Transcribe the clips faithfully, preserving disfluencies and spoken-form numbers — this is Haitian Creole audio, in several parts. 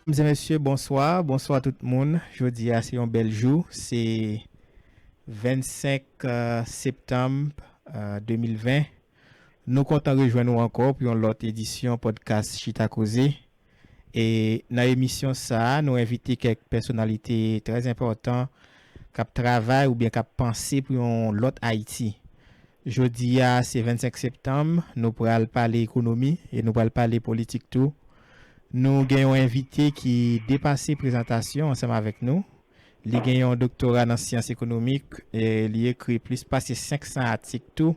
Medam e mesye, bonswa. Bonswa tout moun. Jodi a se yon bèl jou. Se vennsenk, euh, septanm, euh, de mil ven. Nou kontan rejwenn ou ankò pou yon lòt edisyon podcast Chita Koze. E nan emisyon sa a, nou envite kèk pèsonalite trè enpòtan k ap travay oubyen k ap panse pou yon lòt Ayiti. Jodi a, se vennsenk septanm, nou pral pale ekonomi e nou pral pale politik tou. Nou gen yon envite ki depase prezantasyon ansanm avèk nou. Li gen yon doktora nan syans ekonomik e li ekri plis pase senk san atik tou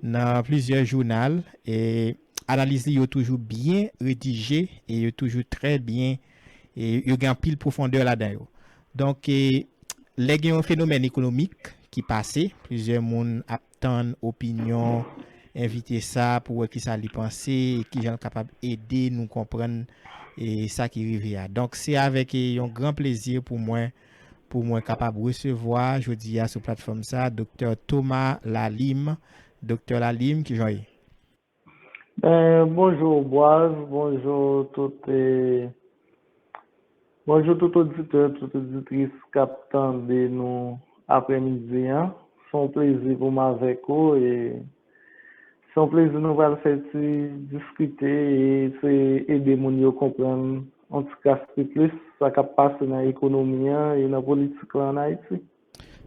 nan plizyè jounal. E analiz li yo toujou byen redije e yo toujou trè byen, e yo gen anpil pwofondè ladan yo. Donk, e, lè gen yon fenomèn ekonomik ki pase, plizyè moun ap tann opinyon envite sa pou wè kisa li panse e kijan l kapab ede nou konprann, e, sa ki rive a. Donk, se avèk, e, yon gran plezi pou mwen, pou mwen kapab resevwa jodi a sou platfòm sa, Doktè Thomas Lalime. Doktè Lalime, kijan w ye? Ben, bonjou Boaz, bonjou tout, eh, bonjou tout oditè, tout oditris k ap tande nou aprèmidi an. Se yon plezi pou m avèk ou e se yon plezi nou pral fè ti diskite e se ede moun yo konprann yon ti kras pi plis sa k ap pase nan ekonomi an e nan politik la ann Ayiti.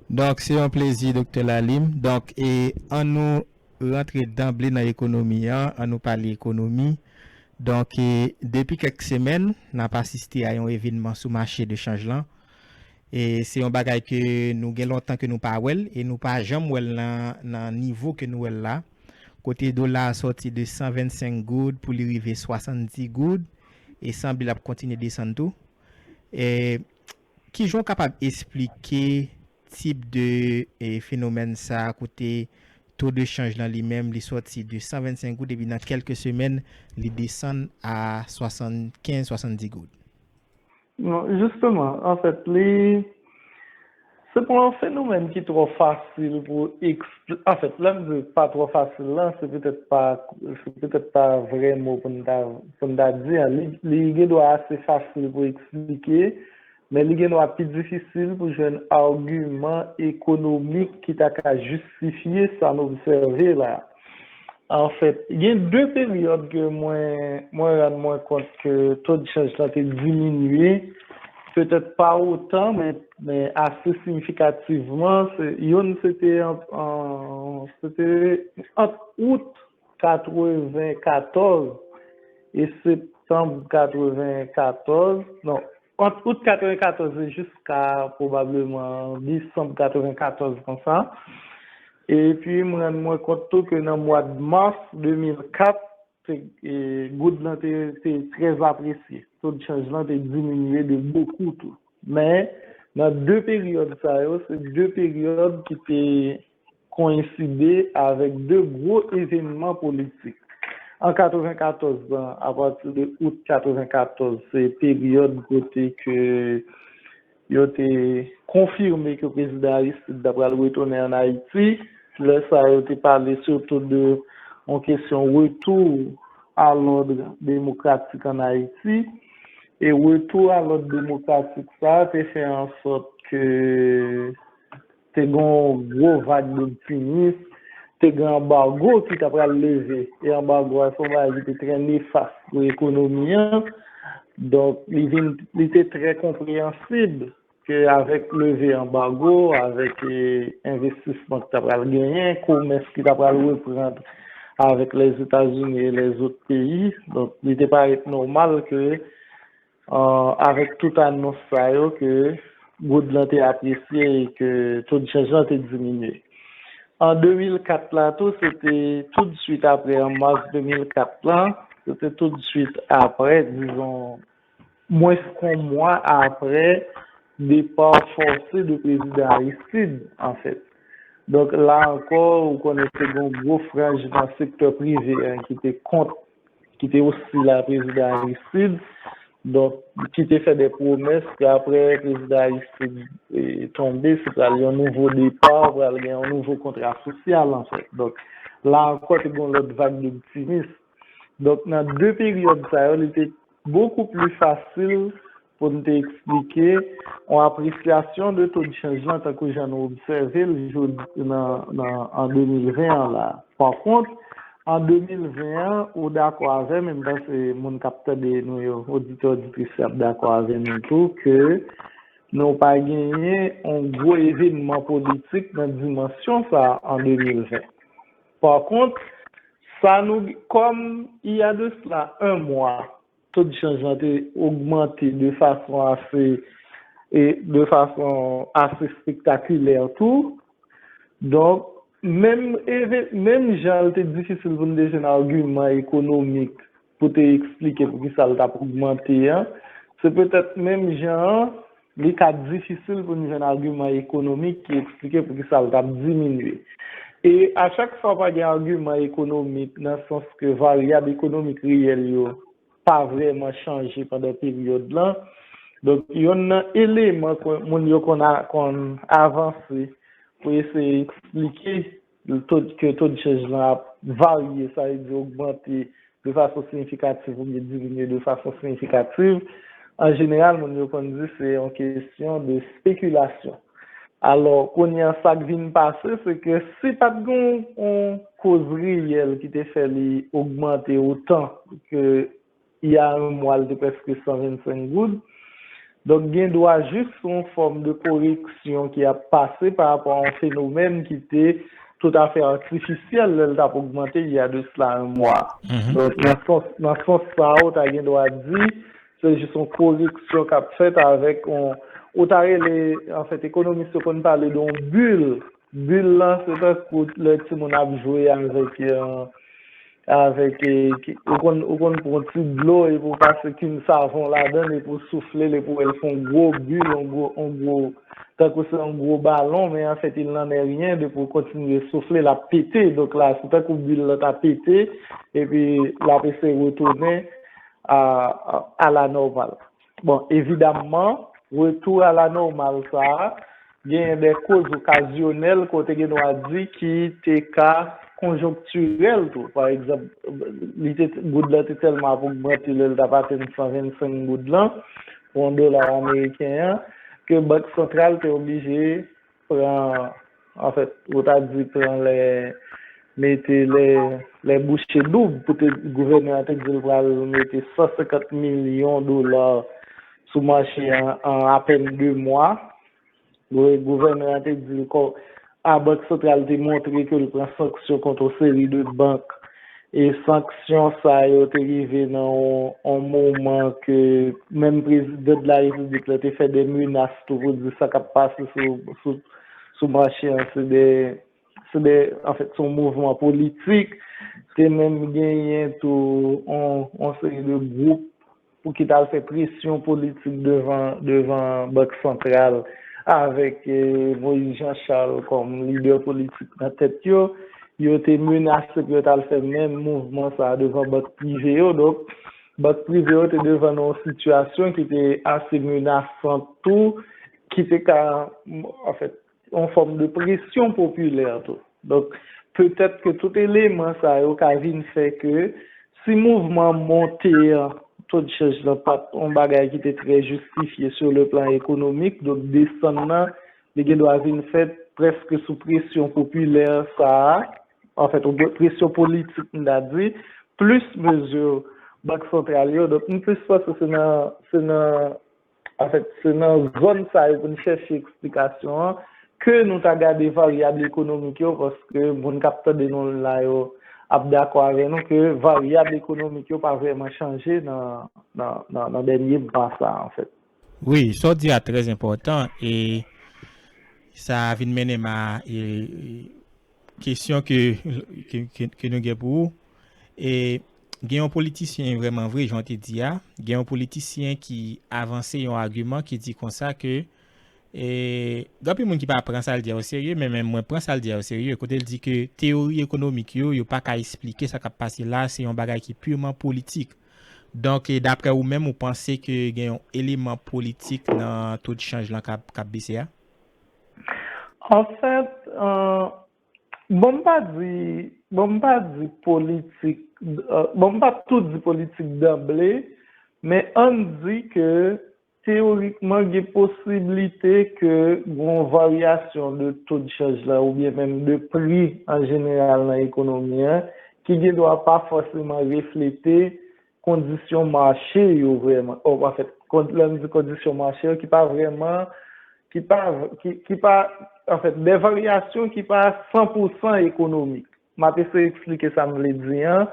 Donk, se yon plezi, Doktè Lalime. Donk, e ann nou rantre danble nan ekonomi an, ann nou pale ekonomi. Donk, e depi kèk semèn, n ap asiste a yon evènman sou mache de chanj lan. E se yon bagay ke nou gen lontan ke nou pa wè l, e nou pa janm wè l nan, nan nivo ke nou wè l la. Kote dola a sòti de san vennsenk goud pou li rive swasanndis goud, e sanble l ap kontinye desann tou. E kijan w kapab esplike tip de, e, fenomèn sa a, kote to de chanj lan li menm, li sòti de san vennsenk goud, epi nan kèlke semèn, li desann a swasannkenz, swasanndis goud? Non, jisteman, anfèt, li, se pa yon fenomèn ki twò fasil pou ekspli-, anfèt, lè m di pa twò fasil lan, se petèt pa, se petèt pa vrè mo pou n ta, pou n ta di an. Li, li gen dwa ase fasil pou eksplike, men li gen dwa pi difisil pou jwenn agiman ekonomik ki ta ka jistifye sa n obsève la. Anfèt, gen de peryòd ke mwen, mwen rann mwen kont ke to de chanj lan te diminye, petèt pa otan, men, men ase siyifikativman. Se, youn, se te an, an, se te ant out katrevenkatòz e septanm katrevenkatòz, non, ant out katrevenkatòz e jiska pwobableman desanm katrevenkatòz konsa. Epi m rann mwen kont tou ke nan mwa mas de mil kat, te, e, goud lan te, te trè apresye. To de chanj lan te diminye de bokou tou. Men, nan de peryòd sa yo, se de peryòd ki te koyenside avèk de gwo evènman politik. An katrevenkatòz lan, apati de out katrevenkatòz, se peryòd kote ke yo te konfime ke prezidan Aristide ta pral retounen ann Ayiti. Lè sa a, yo te pale sitou de yon kesyon retou a lòd demokratik ann Ayiti. E retou a lòd demokratik sa a te fè an sòt ke te gen yon gwo vag doptimis, te gen anbago ki ta pral leve. E anbago a se yon bagay ki te trè nefas pou ekonomi an. Donk, li vin, li te trè konpreyansib ke avèk leve anbago, avèk, e, envestisman ki ta pral genyen, komès ki ta pral reprann avèk Lèzetazini e lèzòt peyi. Donk, li te parèt nòmal ke, e, avèk tout anons sa yo, ke goud lan te apresye e ke to de chanj lan te diminye. An de mil kat la tou, se te toudswit apre, an mas de mil kat lan, se te toudswit apre, dizon, mwens kon mwa apre depa fòse de prezidan Aristide, anfèt. Donk, la ankò, ou konnen se gen yon gwo franj nan sektè prive an ki te kont, ki te ostil a prezidan Aristide. Donk, ki te fè de pwomès ke apre prezidan Aristide, e, tonbe, se pral yon nouvo depa, pral gen yon nouvo kontra sosyal, anfèt. Donk, la ankò, te gen yon lòt vag doptimis. Donk, nan de peryòd sa yo, li te bokou pli fasil pou n te eksplike yon apresyasyon de to de chanj lan tankou jan nou obsève l jodi nan, nan, an de mil ven an la. Pa kont, an de mil ven an, ou dakò avè m, e m panse moun k ap tande nou yo, oditè, oditris yo ap dakò avè nou tou, ke nou pa genyen yon gwo evènman politik nan dimansyon sa a an de mil ven. Pa kont, sa nou, kòm il y a de cela un mois, to de chanj lan te ogmante de fason ase, e de fason ase spektakilè tou. Donk, menm, menm jan l te difisil pou n te jwenn agiman ekonomik pou te eksplike poukisa l t ap ogmante an, se petèt menm jan an, li ka difisil pou n jwenn agiman ekonomik ki eksplike poukisa l t ap diminye. E a chak fwa pa gen agiman ekonomik, nan sans ke varyab ekonomik reyèl yo pa vrèman chanje pandan peryòd lan. Donk, yonn nan eleman ke moun yo konn a- konn avanse pou eseye eksplike to, ke to de chanj lan ap varye, sa vle di ogmante de fason siyifikativ oubyen diminye de fason siyifikativ, an jeneral, moun yo konn di se yon kesyon de spekilasyon. Alò, kounye a, sa k vin pase, se ke si pa t gen yon koz reyèl ki te fè li ogmante otan ke il y a un mois, li te prèske san vennsenk goud. Donk, gen dwa jis yon fòm de koreksyon ki ap pase pa rapò a yon fenomèn ki te toutafè atifisyèl lè l t ap ogmante il y a de cela un mois. Donk, nan sans, nan sans sa a, ou ta gen dwa di, se jis yon koreksyon k ap fèt avèk yon, ou ta rele, anfèt, ekonomis yo konn pale de yon bil. Bil lan, se tankou lè timoun ap jwe avèk, eh, avèk, eh, ki- ou konn, ou konn pran yon ti dlo epi ou pase kin savon ladan l epi ou soufle l epi ou wè l fè yon gwo bil, yon gwo, yon gwo, tankou se yon gwo balon, men anfèt, il n'en est rien, depi ou kontinye soufle, l ap pete. Donk la, se tankou bil lan ta pete, epi l ap eseye retounen a, a, a la nòmal. Bon, evidamman, retou a la nòmal sa a, genyen de koz okazyonèl ke w te gen dwa di ki te ka konjonktirèl tou. Pa egzanp, li te, goud lan te tèlman ap ogmante lè l t ap atenn san vennsenk goud lan pou yon dola ameriken an, ke Bank Santral te oblije pran, anfèt, ou ta di pran lè, mete lè, lè bouche doub pou te, gouvènè an te di l pral mete san senkant milyon dola sou mache an, an apèn de mwa. Gou- Gouvènè an te di l kò, a Bank Santral te montre ke l pran sanksyon kont yon seri de bank. E sanksyon sa yo te rive nan yon, yon moman ke menm prezidan de la repiblik la te fè de menas tou pou di sa k ap pase sou, sou, sou mache an, se de, se de, anfèt, se yon mouvman politik. Te menm genyen tou yon, yon seri de gwoup pou ki t al fè presyon politik devan, devan Bank Santral avèk, eh, Moïse Jean Charles kòm lidè politik nan tèt yo. Yo te menase pou yo t al fè menm mouvman sa a devan bank prive yo. Donk, bank prive yo te devan nan yon sitiyasyon ki te ase menasan tou, ki te ka, anfèt, yon fòm de presyon popilè tou. Donk, petèt ke tout eleman sa yo ka vin fè ke si mouvman monte an, to de chanj lan pa t yon bagay ki te trè jistifye sur le plan économique, donk desann nan, li gen dwa vin fèt prèske sou presyon popilè sa a, anfèt, yon presyon politik, m ta di, plis mezi Bank Santral yo. Donk, m plis panse se nan, se nan, anfèt, se nan zòn sa yo pou n chèche eksplikasyon an, ke nou ta gade varyab ekonomik yo, paske moun k ap tande nou la yo ap dakò avè nou ke varyab ekonomik yo pa vrèman chanje nan, nan, nan, nan dènye mwa sa a, anfèt. Wi, sa w di a trè enpòtan, e sa vin mennen m a, e, kesyon ke, ke, ke, ke nou gen pou ou. E, gen yon politisyen, vrèman vre, jan w te di a, gen yon politisyen ki avanse yon agiman ki di konsa ke, e, gen anpil moun ki pa pran sa l di a oserye, men menm mwen pran sa l di a oserye, kote l di ke teyori ekonomik yo, yo pa ka esplike sa k ap pase la, se yon bagay ki piman politik. Donk, e, daprè ou menm, ou panse ke gen yon eleman politik nan to de chanj lan k ap, k ap bese a? Anfèt, euh, bon, m pa di, bon, m pa di politik, euh, bon, m pa tou di politik danble, Men ann di ke teyorikman gen posiblite ke gen yon varyasyon de to de chanj la oubyen menm de pri an jeneral nan ekonomi an ki gen dwa pa fòseman reflete kondisyon mache yo vrèman. Anfèt, lè m di kondisyon mache yo ki pa vrèman ki pa ki, ki pa anfèt de varyasyon ki pa san pou san ekonomik. M ap eseye eksplike sa m vle di an.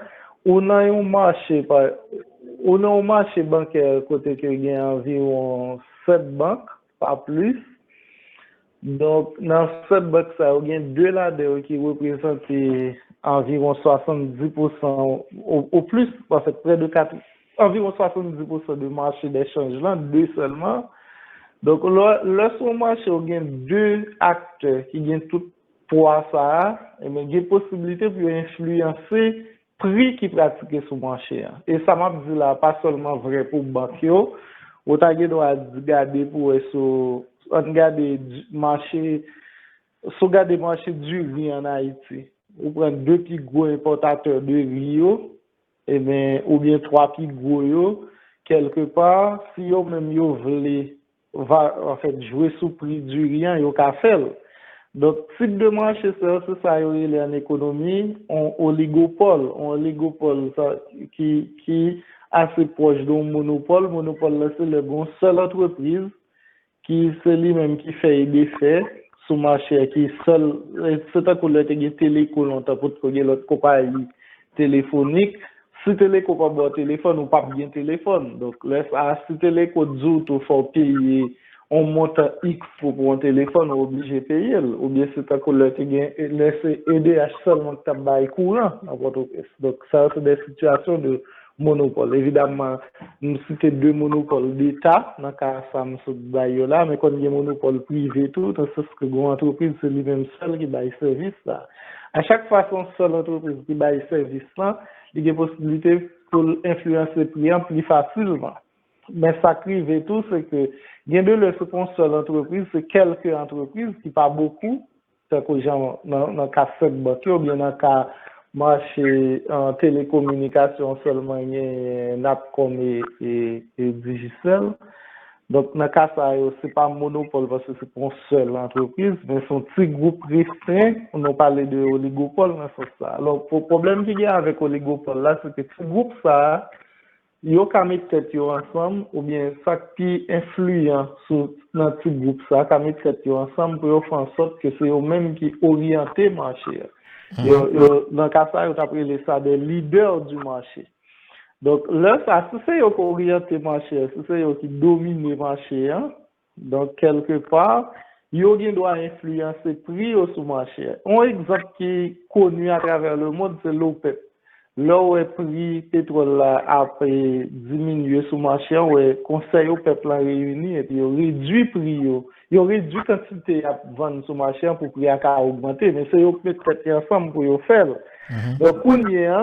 Ou nan yon mache pa ou nan yon mache bankè kote ke gen anviwon sèt bank, pa plis. Donk, nan sèt bank sa yo, gen de ladan yo ki reprezante anviwon swasanndis pousan ou, ou plis, anfèt, prè de kat, anviwon swasanndis pousan de mache dè chanj lan, de sèlman. Donk, lè, lè se yon mache ou gen de aktè ki gen tout pwa sa a, ebyen, gen posiblite pou yo enfliyanse pri ki pratike sou mache a. E sa m ap di la pa sèlman vrè pou bank yo, ou ta gen dwa gade pou wè sou, ann gade mache, si w gade mache diri an Ayiti, ou pran de pi gwo enpòtatè de ri yo, ebyen, oubyen twa pi gwo yo, kèlkepa, si yo menm yo vle va, anfèt, jwe sou pri diri an, yo ka fè l. Donk, tip de mache sa yo, se sa yo rele an ekonomi, yon oligopòl. Yon oligopòl sa, ki, ki ase pwòch de yon monopòl. Monopòl la, se lè gen yon sèl antrepriz ki se li menm ki fè e defè sou mache a, ki sèl, se tankou lè te gen Teleko lontan, potko gen lòt konpayi telefonik. Si Teleko pa ba w telefòn, ou p ap gen telefòn. Donk, lè sa a, si Teleko di w tou fò w peye yon montan X pou pran yon telefòn, ou oblije peye l. Oubyen se tankou lè te gen, lè se E D H sèlman ki t ap bay kouran nan Pòtoprens. Donk, sa yo se de sitiyasyon de monopòl. Evidamman, m site de monopòl deta nan ka sa m sot bay yo la, men konn gen monopòl prive tou, nan sans ke gen yon antrepriz, se li menm sèl ki bay sèvis la. A chak fwa se yon sèl antrepriz ki bay sèvis lan, li gen posiblite pou l enfliyanse pri an pli fasilman. Men sa k rive tou, se ke gen de lè se pa yon sèl antrepriz, se kèlke antrepriz ki pa bokou, tankou jan nan, nan ka sèt bank yo, oubyen nan ka mache an telekominikasyon sèlman gen Natcom e, e, e Digicel. Donk, nan ka sa yo, se pa monopòl paske se pa yon sèl antrepriz, men se yon ti gwoup restren, nou pale de oligopòl nan sans sa. Alò, pwoblèm ki gen avèk oligopòl la, se ke ti gwoup sa a, yo ka met tèt yo ansanm, oubyen sa k pi enfliyan sou, nan ti gwoup sa, ka met tèt yo ansanm pou yo fè ansòt ke se yo menm ki oryante mache a. Yo, yo, nan ka sa, yo t ap rele sa de leader du marché. Donk, lè sa, si se yo ki oryante mache a, si se yo ki domine mache a, donk, kèlkepa, yo gen dwa enfliyanse pri yo sou mache a. Yon egzanp ki koni atravè lemonn, se lopèp. Lè w wè pri petwòl la ap, e, diminye sou mache a, w wè Konsèy Opèp la reyini epi yo redui pri yo. Yo redui kantite y ap vann sou mache a pou pri a ka ogmante, men se yo k met tèt yo ansanm pou yo fè l. Donk, kounye a,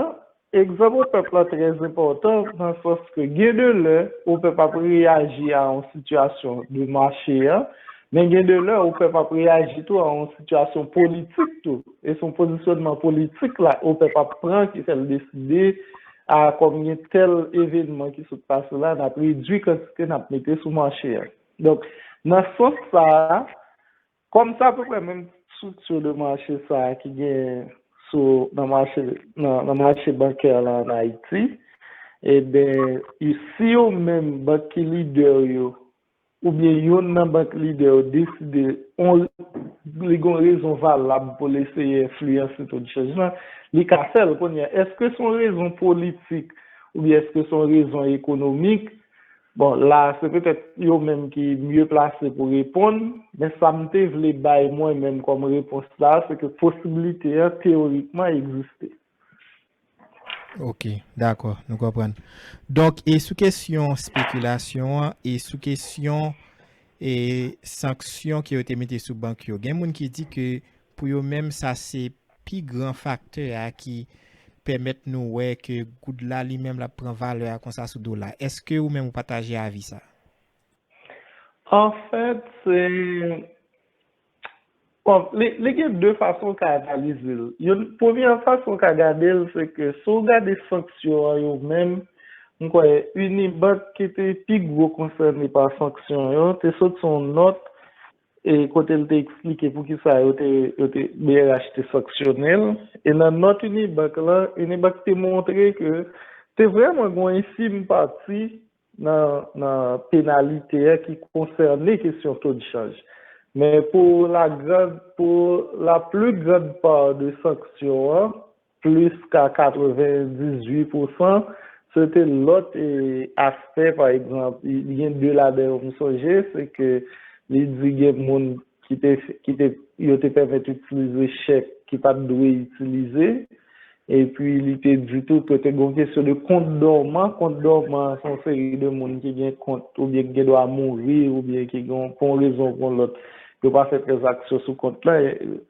egzanp Opèp la trè enpòtan nan sans ke gen de lè Opèp ap reyaji a yon sitiyasyon de mache a, men gen de lè Opèp ap reyaji tou a yon sitiyasyon politik tou. E se yon pozisyonman politik la Opèp ap pran ki fè l deside a kòm gen tèl evènman ki sot pase la, n ap redui kantite n ap mete sou mache a. Donk, nan sans sa a, kòm se apeprè menm estrikti de mache sa a ki gen sou, nan mache, nan, nan mache bankè la ann Ayiti, ebyen, si yo menm bank ki lidè yo, oubyen yonn nan bank lidè yo deside, on, li gen yon rezon valab pou l eseye enfliyanse to de chanj lan, li ka fè l. Kounye a, èske se yon rezon politik oubyen èske se yon rezon ekonomik? Bon, la, se petèt yo menm ki mye plase pou reponn, men sa m te vle bay mwen menm kòm repons la, se ke posiblite an, teyorikman, egziste. Ok, dakò, nou konprann. Donk, e sou kesyon spekilasyon an, e sou kesyon e sanksyon ke yo te mete sou bank yo, gen moun ki di ke pou yo menm, sa se pi gran faktè a ki pèmèt nou wè ke goud la li menm l ap pran valè a konsa sou dola. Èske ou menm ou pataje avi sa? Anfèt, se, bon, li, li gen de fason w ka analize l. Youn, premyè fason w ka gade l, se ke si w gade sanksyon an yo menm, m kwè Unibank ki te pi gwo konsène pa sanksyon yo, te sot sou yon nòt e kote l te eksplike poukisa yo te, yo te, B R H te sanksyone l. E nan nòt Unibank lan, Unibank te montre ke te vrèman gen yon enfim pati nan, nan penalite a ki konsène kesyon to de chanj. Men pou la grande, pour la plus grande part de sanksyon an, plis ka katrevendizuit pousan, se te lòt e, aspè, pa egzanp, gen de ladan yo m sonje, se ke li di gen moun ki te, ki te, yo te pèmèt itilize chèk ki pa t dwe itilize. Epi li te di tou ke te gen yon kesyon de kont dòman. Kont dòman se yon seri de moun ki gen kont oubyen ki gen dwa mouri oubyen ki gen pou yon rezon ou pou yon lòt, yo pa fè tranzaksyon sou kont lan.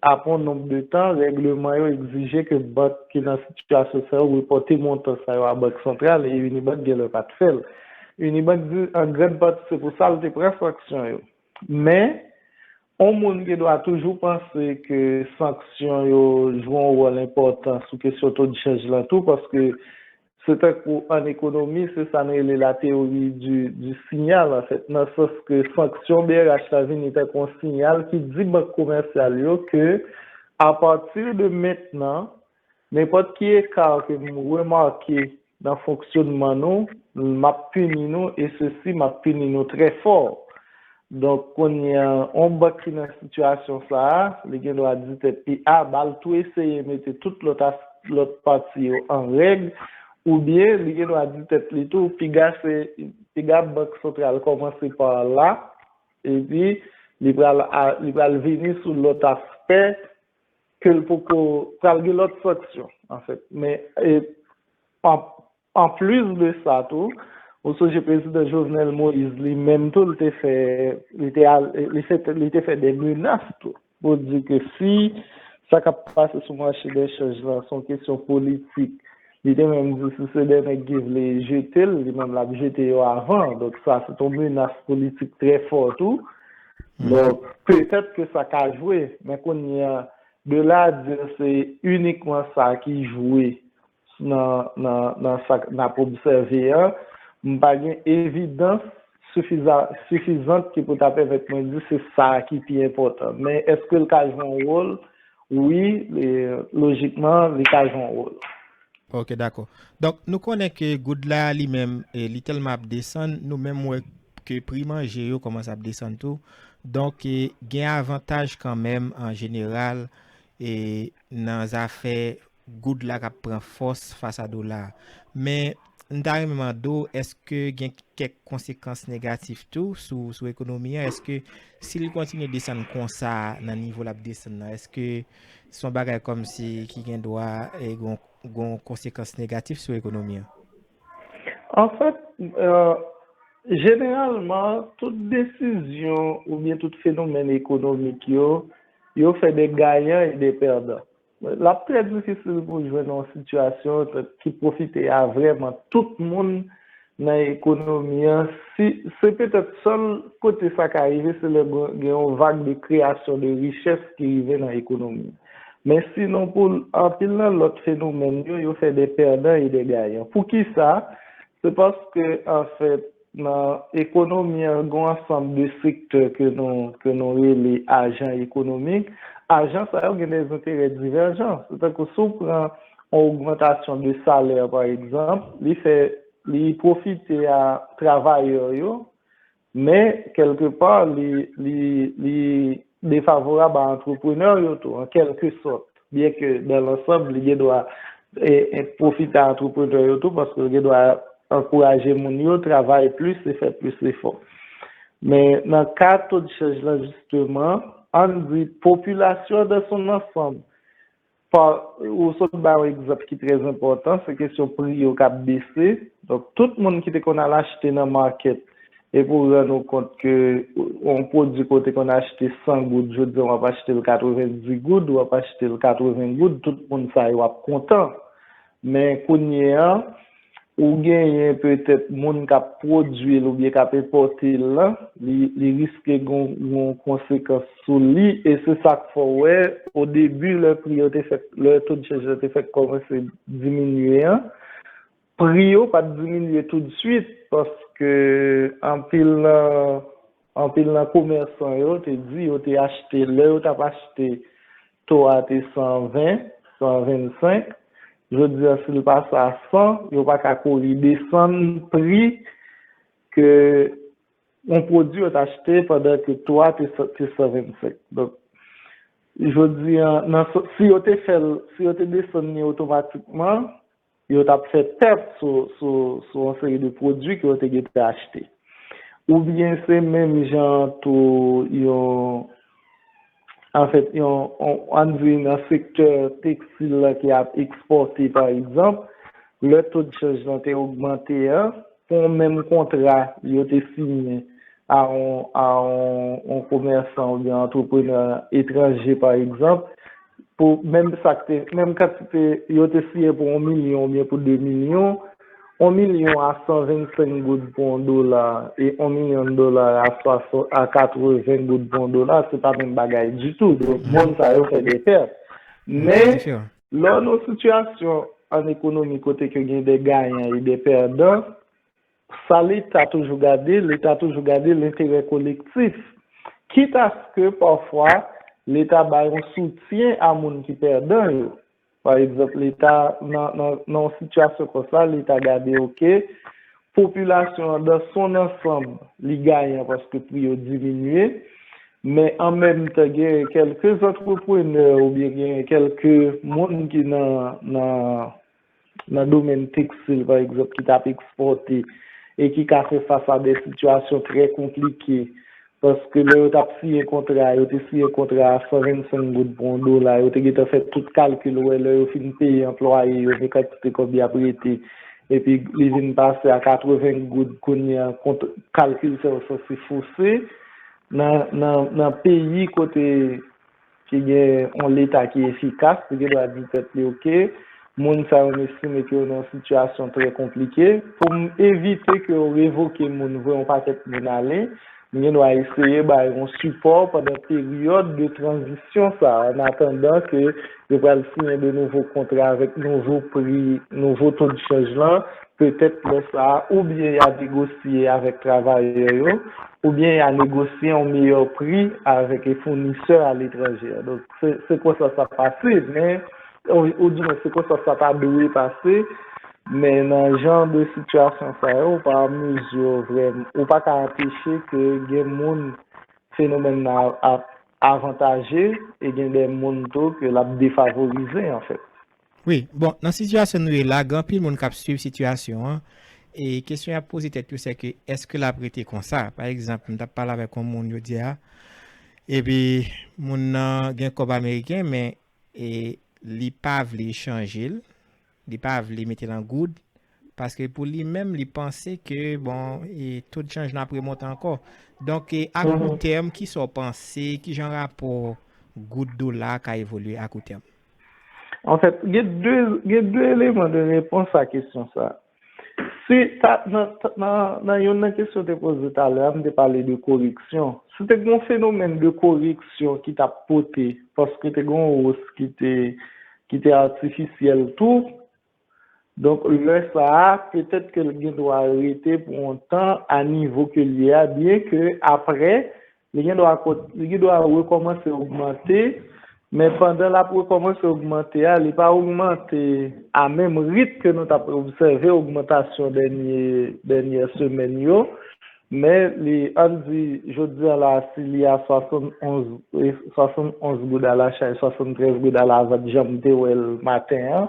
Apre yon nonb de tan, règleman yo egzije ke bank ki nan sitiyasyon sa yo repòte montan sa yo a Bank Santral e Unibank genlè pa t fè l. Unibank di an grand pati se pou sa l te pran sanksyon yo. Men, yon moun gen dwa toujou panse ke sanksyon yo jwe yon wòl enpòtan sou kesyon to de chanj lan tou, paske se tankou an ekonomi, se sa n rele la théorie du, du signal, anfèt, nan sans ke sanksyon B R H la vini tankou yon siyal ki di bank komèsyal yo ke, apati de mentnan, nenpòt ki eka ke m remake nan fonksyonman nou, m ap pini nou, e sesi, m ap pini nou trè fò. Donk, kounye a, yon bank ki nan sitiyasyon sa a, li gen dwa di tèt li, a, ba l tou eseye mete tout lòt as-, lòt pati yo an règ, oubyen li gen dwa di tèt li tou, piga se, piga Bank Santral kòmanse pa la, epi li pral, a, li pral vini sou lòt aspè ke l poko pral gen lòt sanksyon, anfèt. Men, e, an, anplis de sa tou, ou sonje prezidan Jovenel Moïse li menm tou, li te fè, li te al, li fè, li te fè de menas tou, pou di ke si sa k ap pase sou mache dè chanj lan se yon kesyon politik, li te menm di si se de nèg ki vle jete l, li menm l ap jete yo avan. Donk sa se yon menas politik trè fò tou. Donk, petèt ke sa ka jwe, men kounye a, de la a di se inikman sa ki jwe nan, nan, nan sa n ap obsève an, m pa gen evidans sifiza-, sifizant ki pou ta pèmèt mwen di se sa ki pi enpòtan. Men èske l ka jwe yon wòl? Wi, e, lojikman, li ka jwe yon wòl. Ok, dakò. Donk, nou konnen ke goud la li menm, e, li tèlman ap desann, nou menm wè ke pri manje yo kòmanse ap desann tou. Donk, e, gen avantaj kanmenm an jeneral, e, nan zafè goud la k ap pran fòs fas a dola a. Men, m ta renmen mande w, èske gen kèk konsekans negatif tou sou, sou ekonomi an? Èske si l kontinye desann konsa nan nivo l ap desann nan, èske se yon bagay kòmsi ki gen dwa, e, gon, gon konsekans negatif sou ekonomi an? Anfèt, e, jeneralman, tout desizyon oubyen tout fenomèn ekonomik yo, yo fè de gayan e de pèdan. L ap trè difisil pou w jwenn yon sitiyasyon ki pwofite a vrèman tout moun nan ekonomi an. Si, se petèt sèl kote sa ka rive, se lè gen, gen yon vag de kreyasyon de richès ki rive nan ekonomi. Men sinon, pou anpil nan lòt fenomèn yo, yo fè de pèdan e de gayan. Poukisa? Se paske, anfèt, nan ekonomi an, gen yon ansanm de sektè ke nou, ke nou rele ajan ekonomik. Ajan sa yo gen de enterè divèjan. Se tankou si w pran yon ogmantasyon de salè, pa egzanp, li fè, li pwofite a travayè yo, men, kèlkepa, li, li, li defavorab a antreprenè yo tou, an kèlke sòt. Byenke, dan lansanm, li gen dwa, e, e, pwofite a antreprenè yo tou, paske li gen dwa ankouraje moun yo travay plis e fè plis efò. Men, nan ka to de chanj lan, jisteman, ann di, popilasyon an dan son ansanm, pa, ou sot ba yon egzanp ki trè enpòtan, se kesyon pri yo k ap bese. Donk, tout moun ki te konn al achte nan makèt, epi w rann ou kont ke yon pwodui ke w te konn achte san goud, jodi a w ap achte l katrevenndis goud, w ap achte l katreven goud, tout moun sa yo ap kontan. Men kounye a, ou genyen petèt moun k ap pwodui l oubyen k ap enpòte l lan, li, li riske gon, gon konsekans sou li, e se sa k fè w wè, o debi, lè pri yo te fèk, lè to de chanj yo te fèk kòmanse diminye an, pri yo pa t diminye toudswit, paske anpil nan anpil nan komèsan yo te di yo te achte, lè yo t ap achte to a te san ven, san vennsenk, jodi a si l pase a san, yo pa ka kore desann pri ke yon pwodui yo t achte pandan ke to a te, te san vennsenk. Donk, jodi a, nan, si yo te fè l, si yo te desann li otomatikman, yo t ap fè pèt sou, sou, sou yon seri de pwodui ke yo te gentan achte. Oubyen se menm jan tou yon, anfèt, yon, yon, ann di nan sektè tekstil la ki ap ekspòte, pa egzanp, lè to de chanj lan te ogmante an, pou yon menm kontra yo te siyen a yon, a yon, yon komèsan oubyen antreprenè etranje, pa egzanp, pou menm sa k te, menm kantite yo te siyen pou yon milyon oubyen pou de milyon, yon milyon a san vennsenk goud pou yon dola e yon milyon de dola a swasan, a katreven goud pou yon dola, se pa menm bagay ditou. Donk, moun sa yo fè de pèt. Men, lè w nan yon sitiyasyon an ekonomi kote ke gen de gayan e de pèdan, sa Leta toujou gade, Leta toujou gade lenterè kolektif. Kitaske pafwa, Leta bay yon soutyen a moun ki pèdan yo. Pa egzanp, Leta, nan, nan, nan yon sitiyasyon konsa, Leta gade, oke, popilasyon an, dan son ansanm, li gayan paske pri yo diminye, men an menm tan, gen kèlke antreprenè oubyen gen kèlke moun ki nan, nan, nan domèn tekstil, pa egzanp, ki t ap ekspòte e ki ka fè fas a de sitiyasyon trè konplike. Paske lè yo t ap siyen kontra, yo te siyen kontra a san vennsenk goud pou yon dola, yo te gentan fè tout kalkil, wè lè yo fin peye anplwaye yo, men kantite kòb y ap rete. Epi li vin pase a katreven goud, kounye a, kalkil sa yo sanse fose. Nan, nan, nan peyi kote ki gen yon Leta ki efikas, li gen dwa di tèt li, oke, moun sa yo, m estime ke yo nan yon sitiyasyon trè konplike. Pou m evite ke yo revoke moun, voye yon pakèt moun ale, m gen dwa eseye ba yo yon sipò pandan peryòd de tranzisyon sa a, an atandan ke yo pral siyen de nouvo kontra avèk nouvo pri, nouvo to de chanj lan, petèt lè sa a, oubyen y a negosye avèk travayè yo, oubyen y a negosye yon meyè pri avèk founisè aletranje. Donk, se, se konsa sa pase, men, ou, oudimwen, se konsa sa ta dwe pase, men nan jan de sitiyasyon sa yo, ou pa an mezi vrèman, ou pa ka anpeche ke gen moun fenomèn nan ap avantaje e gen de moun tou ke l ap defavorize, anfèt. Wi, bon, nan sitiyasyon nou ye la, gen anpil moun k ap swiv sitiyasyon an, e kesyon y ap poze tèt yo, se ke èske l ap rete konsa? Pa egzanp, m t ap pale avèk yon moun jodi a, epi moun nan gen kòb ameriken, men e, li pa vle chanje l, li pa vle mete l an goud, paske pou li menm, li panse ke, bon, e, to de chanj lan ap remonte ankò. Donk, e, a kou tèm, kisa w panse, kijan rapò goud dola ka evolye a kou tèm? Anfèt, gen de, gen de eleman de repons a kesyon sa a. Si ta, nan, nan, nan youn nan kesyon te poze talè a, m te pale de koreksyon. Si te gen yon fenomèn de koreksyon ki t ap pote, paske te gen yon wòs ki te, ki te atifisyèl tou, donk lè sa a, petèt ke l gen dwa rete pou yon tan a nivo ke l ye a, byen ke apre, li gen dwa, li gen dwa rekòmanse ogmante, men pandan l ap rekòmanse ogmante a, li pa ogmante a menm rit ke nou t ap obsève ogmantasyon dènye, dènyè semèn yo, men li, ann di, jodi a la, si li a swasannonz, swasannonz goud a lacha e swasanntrèz goud a lavant, jan m te wè l maten an,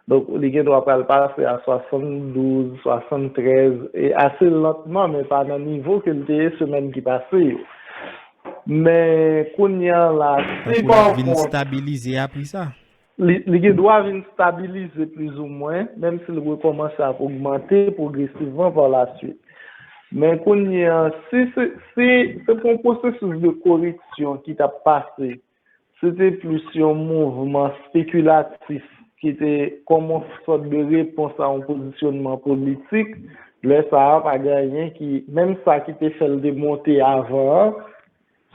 donk, li gen dwa pral pase a swasanndouz, swasanntrèz, e ase lantman, men pa nan nivo ke l te ye semèn ki pase yo. Men kounye a la, si pa kont, stabilize a pri sa. Li, li gen dwa vin stabilize plizoumwen, menm si l rekòmanse ap ogmante pwogresivman pa la swit. Men kounye a, si se, si se pou yon pwosesis de koreksyon ki t ap pase, se te plis yon mouvman spekilatif ki te kòm yon sòt de repons a yon pozisyonman politik, lè sa a pa gen anyen ki, menm sa ki te fè l te monte avan an,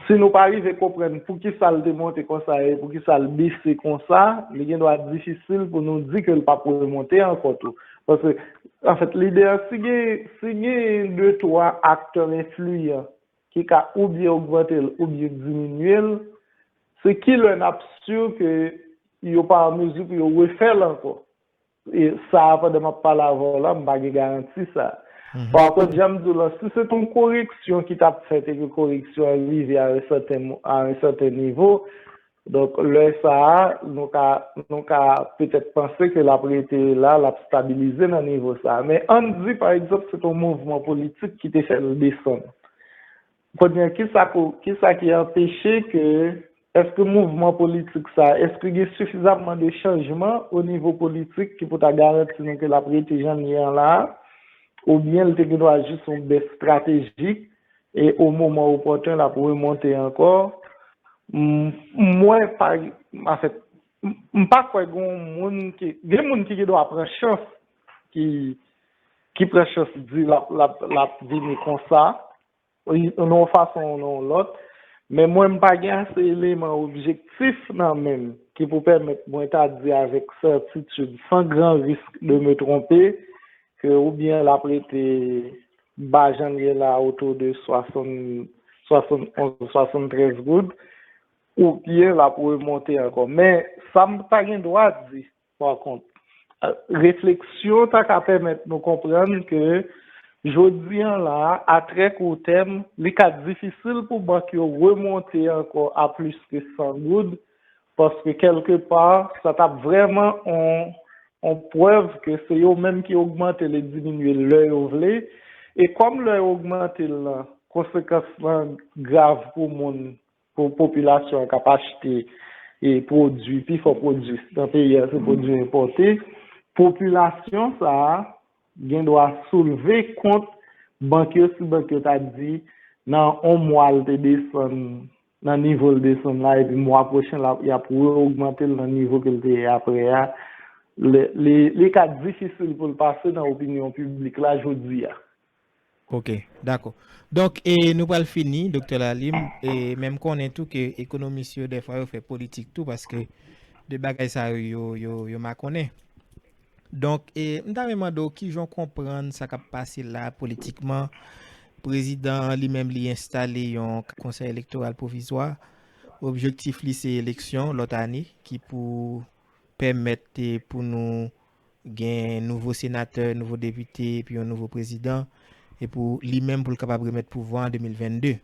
si nou pa rive konprann poukisa l te monte konsa e poukisa l bese konsa, li gen dwa difisil pou nou di ke l p ap remonte ankò tou. Paske Anfèt, lide a, si gen, si gen de twa aktè enfliyan ki ka oubyen ogmante l oubyen diminye l, se kilè n ap si ke yo pa an mezi pou yo refè l ankò? E sa a, pandan m ap pale avè w la, m pa gen garanti sa. Pa kont, jan m di w la, si se t yon koreksyon ki t ap fèt e ke koreksyon an rive a yon sèten, a yon sèten nivo, donk, lè sa a, nou ka, nou ka petèt panse ke l ap rete la, l ap stabilize nan nivo sa a. Men ann di, pa egzanp, se t yon mouvman politik ki te fè l desann. Kounye a, kisa ko-, kisa ki anpeche ke, èske mouvman politik sa, èske gen sifizamman de chanjman o nivo politik ki pou ta garanti nou ke l ap rete jan l ye an la a, oubyen l te gen dwa jis yon bès estratejik e o moman opòten l ap remonte ankò? M-, mwen pa, anfèt, m-, m pa kwè gen yon moun ki, gen moun ki gen dwa pran chans, ki, ki pran chans di l ap, l ap, l ap vini konsa, nan yon fason ou nan yon lòt, men mwen m pa gen ase eleman objektif nan men m ki pou pèmèt mwen ta di avèk sètitid, san gran risk de me trompe, ke oubyen l ap rete ba jan l ye la, otou de swasant, swasannonz, swasanntrèz goud, oubyen l ap remonte ankò. Men sa m pa gen dwa di, pa kont, refleksyon ta ka pèmèt nou konprann ke jodi an la, a trè kou tèm, li ka difisil pou bank yo remonte ankò a plis ke san goud, paske kèlkepa, sa t ap vrèman on, on prèv ke se yo menm ki ogmante l e diminye l lè yo vle. E kòm lè yo ogmante l lan, konsekans lan grav pou moun, pou popilasyon an k ap achte e pwodui, pifò pwodui nan peyi a se pwodui enpòte, popilasyon sa a gen dwa soulve kont bank yo si bank yo ta di nan yon mwa l te desann nan nivo l desann la, epi mwa pwochen la, y ap re-ogmante l nan nivo ke l te ye apre a. Li, li, li ka difisil pou l pase nan opinyon piblik la jodi a. Ok, dakò. Donk, e nou pral fini, Doktè Lalim, e, men m konnen tou ke ekonomis yo, dèfwa, yo fè politik tou, paske de bagay sa yo, yo, yo, yo makonnen. Donk, e, m ta renmen mande w kijan w konprann sa k ap pase la politikman. Prezidan an li menm li enstale yon konsèy elektoral pwovizwa. Objektif li se eleksyon lòt ane ki pou pèmèt, e, pou nou gen nouvo senatè, nouvo depite, epi yon nouvo prezidan, e pou li menm pou l kapab remèt pouvwa an de mil vennde.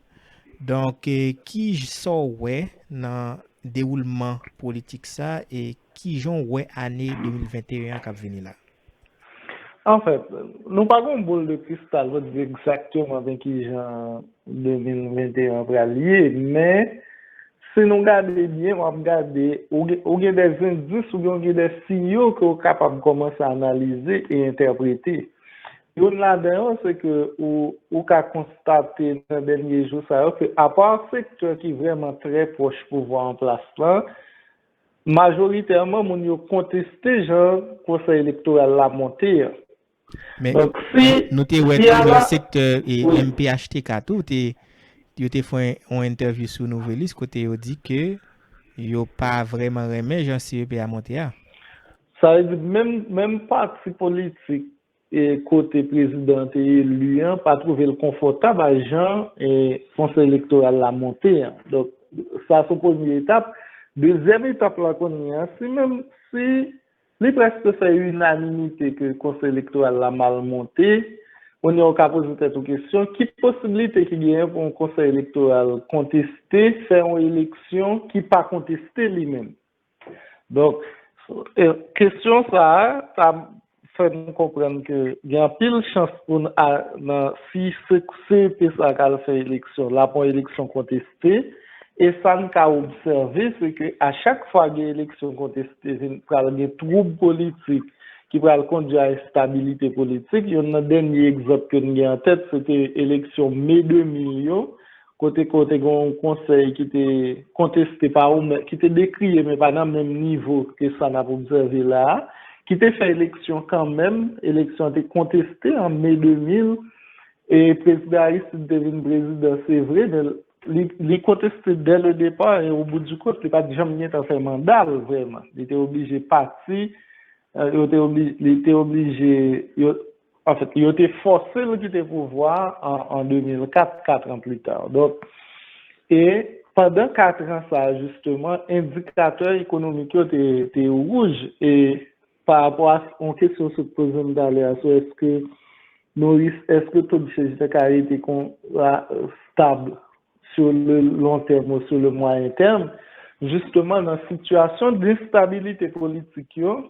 Donk, e, ki j-, sa w wè nan dewoulman politik sa, e kijan w wè ane de mil venteyen an k ap vini la? Anfèt, nou pa gen yon boul de kristal pou n di egzakteman nan kijan de mil venteyen an pral ye, men si nou gade byen, w ap gade, ou gen, ou gen de endis oubyen ou gen de siyo ke w kapab kòmanse analize e entèprete. Youn ladan yo, se ke ou, ou ka konstate nan dènye jou sa yo ke apa sektè ki vrèman trè pwòch pouvwa an plas lan, majoritèman moun yo konteste jan konsèy elektoral la monte an. Men, donk, si, nou te wè tou nan sektè e M P H T K tou, te, yo te fè yon entèvyou sou Nouvèlis kote yo di ke yo pa vrèman renmen jan C E P a monte a. Sa vle di, menm, menm pati politik e kote prezidan an te eli an pa twouve l konfòtab a jan e konsèy elektoral la monte an. Donk, sa se yon premye etap. Dezyèm etap la kounye a, si menm si li prèske fè inanimite ke konsèy elektoral la mal monte, kounye a ou ka poze tèt ou kesyon, ki posiblite ki genyen pou yon konsèy elektoral konteste, fè yon eleksyon ki pa konteste li menm? Donk, e, kesyon sa a, sa fè nou konprann ke gen anpil chans pou n a, nan, si se, C E P sa k al fè eleksyon, l ap yon eleksyon konteste, e sa n ka obsève, se ke a chak fwa gen eleksyon konteste, vin, pral gen twoub politik ki pral kondui a enstabilite politik. Youn nan dènye egzanp ke n gen an tèt, se te eleksyon me de mil yo, kote, kote gen yon konsèy ki te konteste pa ou, men, ki te dekriye, men pa nan menm nivo ke sa n ap obsève la a, ki te fè eleksyon kanmenm, eleksyon an te konteste an me de mil, e prezidan Aristide te vin prezidan, se vre, men li, li konteste dès le départ, e au bout du compte, li pa t janm gentan fè manda l vrèman. Li te oblije pati, e, yo te obli-, li te oblije, yo, anfèt, yo te fòse l kite pouvwa a an, an de mil kat, kat an pli ta. Donk, e pandan kat an sa a, jisteman, endikatè ekonomik yo te, te wouj, e pa rapò a yon kesyon w sot poze m talè a, sou èske nou ris-, èske to de chanj nan ka rete kon, la, stab sur le long terme ou sur le moyen terme, jisteman, nan sitiyasyon de enstabilite politik yo,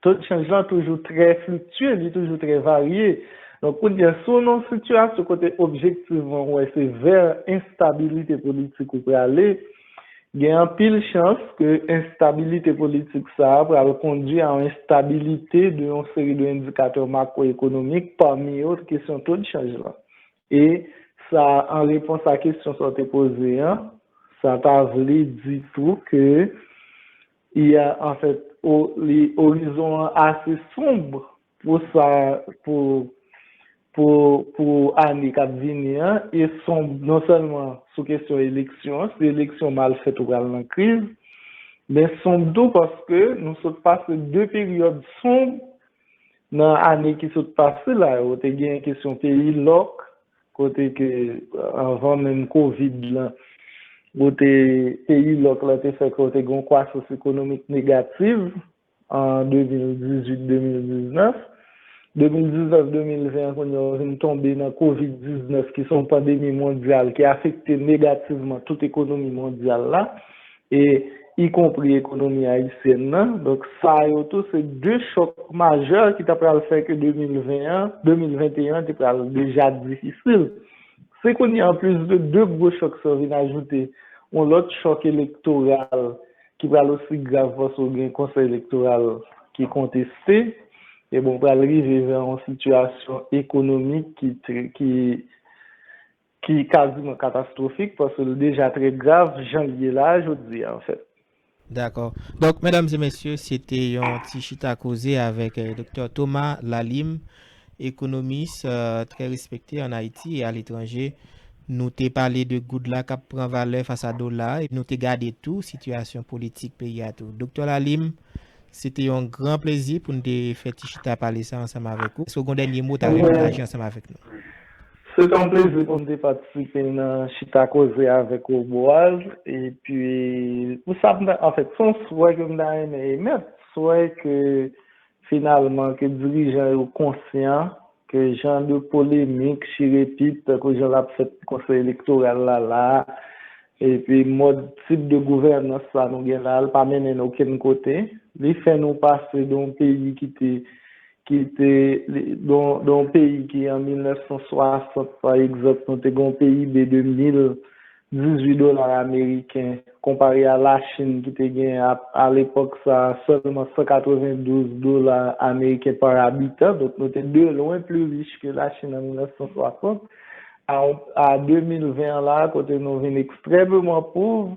to de chanj lan toujou trè fliktye, li toujou trè varye. Donk, kounye a, si w nan yon sitiyasyon kote objektivman ou wè se vè enstabilite politik ou prale, gen anpil chans ke enstabilite politik sa a pral kondui a yon enstabilite de yon seri de endikatè makwoekonomik, pami yo kesyon to de chanj lan. E sa, an repons a kesyon sa w te poze an, sa ta vle di tou ke, i a, anfèt, o-, li, orizon an ase sonb pou sa, pou, pou, pou ane k ap vini an, e sonb non sèlman sou kesyon eleksyon an, si eleksyon mal fèt ou pral nan kriz, men sonb tou paske nou sot pase de peryòd sonb nan ane ki sot pase la yo. Ou te gen kesyon peyi lòk, kote ke, anvan menm kovid lan, ou te, peyi lòk la te fè ke ou te gen yon kwasans ekonomik negativ an de mil dizuit, de mil diznèf. De mil diznèf, de mil ven an, kounye a, ou vin tonbe nan kovid diznèf, ki se yon pandemi mondyal ki afekte negativman tout ekonomi mondyal la, e ikonpri ekonomi ayisyèn nan. Donk, sa yo tou, se de chòk majè ki ta pral fè ke de mil ven an, de mil venteyen an te pral deja difisil. Se kounye a, anplis de de gwo chòk sa yo, vin ajoute yon lòt chòk elektoral ki pral osi grav paske w gen konsèy elektoral ki konteste. E bon, pral rive vè yon sitiyasyon ekonomik ki, ki, ki kaziman katastwofik, paske l deja trè grav jan l ye la a jodi a, anfèt. Dakò. Donk, medam e mesye, se te yon ti chita koze avèk, eh, Doktè Thomas Lalime, ekonomis, eh, trè respekte ann Ayiti e aletranje. Nou te pale de goud la k ap pran valè fas a dola a, e nou te gade tou sitiyasyon politik peyi a tou. Doktè Lalime, se te yon gran plezi pou n te fè ti chita pale sa ansanm avèk ou. Èske w gen yon dènye mo w ta renmen pataje ansanm avèk nou? Se te yon plezi pou m te patisipe nan chita koze avèk ou, Boaz. Epi, pou sa, m ta, anfèt, se yon swè ke m ta renmen emèt, swè ke finalman ke dirijan yo konsyan ke jan de polemik, chirepit, tankou jan l ap fèt konsèy elektoral la la, epi mòd tip de gouvènans sa nou gen la, l pa mennen n okenn kote. Li fè nou pase de yon peyi ki te, ki te, li, de yon, de yon peyi ki an mil nèf san swasant, pa egzanp, nou te gen yon P I B de mil dizuit dola ameriken, konpare a Lachin ki te gen a, a lepòk sa a sèlman san katrevendouz dola ameriken pa abitan. Donk, nou te de lwen pli rich ke Lachin an mil nèf san swasant. A, a de mil ven an la, kote nou vin ekstrèmeman pòv,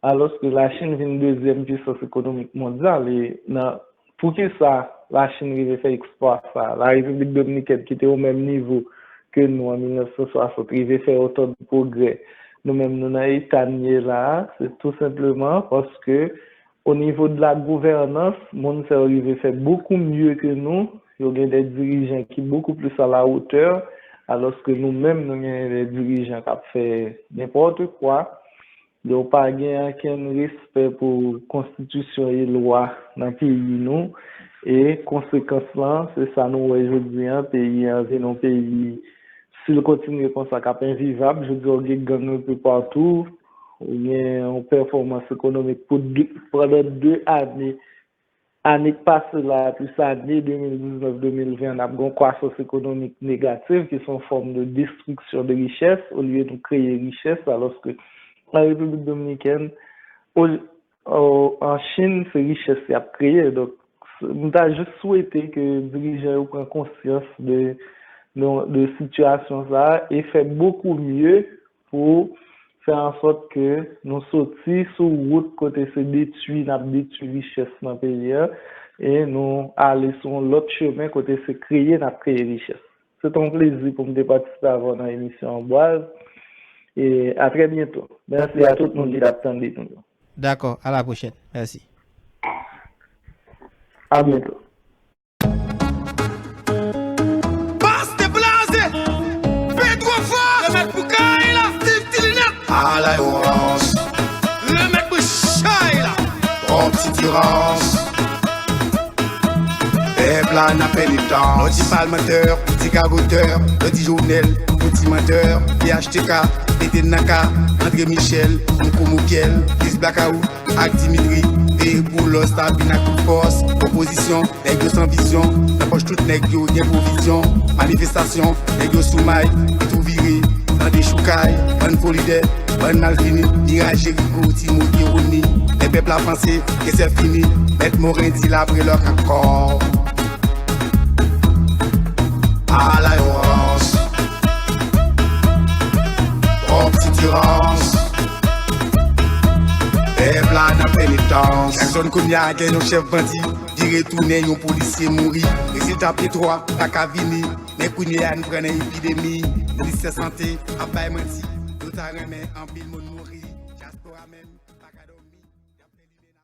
alòske Lachin vin dezyèm pisans ekonomik mondyal. E nan, poukisa Lachin rive fè eksplwa sa a? Larepiblik Dominikèn, ki te o menm nivo ke nou an mil nèf san swasant, rive fè otan de pwogrè. Nou menm, nou nan eta n ye la a, se tou senpleman paske, o nivo de la gouvènans, moun sa yo rive fè bokou mye ke nou. Yo gen de dirijan ki bokou plis a la wotè, alòske nou menm, nou gen de dirijan k ap fè nenpòt kwa. Yo pa gen okenn respè pou konstitisyon e lwa nan peyi nou. E konsekans lan, se sa nou wè jodi a, peyi an vin yon peyi, si l kontinye konsa, k ap envivab. Jodi a, w gen gang enpe patou, ou gen yon pèfòmans ekonomik pou de, pandan de ane, ane k pase la a, plis ane de mil diznèf, de mil ven, n ap gen yon kwasans ekonomik negatif, ki se yon fòm de destriksyon de richès, olye nou kreye richès, alòske an Repiblik Dominikèn, o, o, an Chin, se richès y ap kreye. Donk, s-, m ta jis swete ke dirijan yo pran konsyans de, de, de sitiyasyon sa a e fè bokou mye pou fè an sòt ke nou soti sou wout kote se detwi, n ap detwi richès nan peyi a, e nou ale sou yon lòt chemen kote se kreye, n ap kreye richès. Se te yon plezi pou m te patisipe avè w nan emisyon an, Boaz. E a trè byento. Mèsi a tout moun ki t ap tande nou yo. Dakò, a la pwochèn. Mèsi. A byento. Pedro Fort, le mèt pou kay la, Steve Tilinèt, Alain Orange, le mèt pou chay la, Bob Sitirans. Pèp la n ap fè netans. Lò di palmantè, ti gagotè, lò di Jovenel, yon ti mantè, P H T K, mete n nan ka, André Michel, yon kou mokyèl, Chris Blackout, ak Dimitri, veye pou lòs la vin ak tout fòs. Opozisyon, nèg yo san vizyon, nan pòch tout nèg yo gen pwovizyon. Manifestasyon, nèg yo sou may, yo tou vire, nan dechoukay, bann fo lidè, bann malfini, miraj Jericho, Timote, Roni. Lè pèp la panse ke sè fini, mèt Moren di l apre lòk ankò. Alain Orange, Bob Sitirans. Pèp la n ap fè netans. Jackson kounye a gen yon chèf bandi, vire tounen yon polisye mouri. Rezilta P twa pa ka vini, men kounye a n pran nan epidemi. Ministè Sante ap bay manti, yo ta renmen anpil moun mouri. Dyaspora menm pa ka dòmi.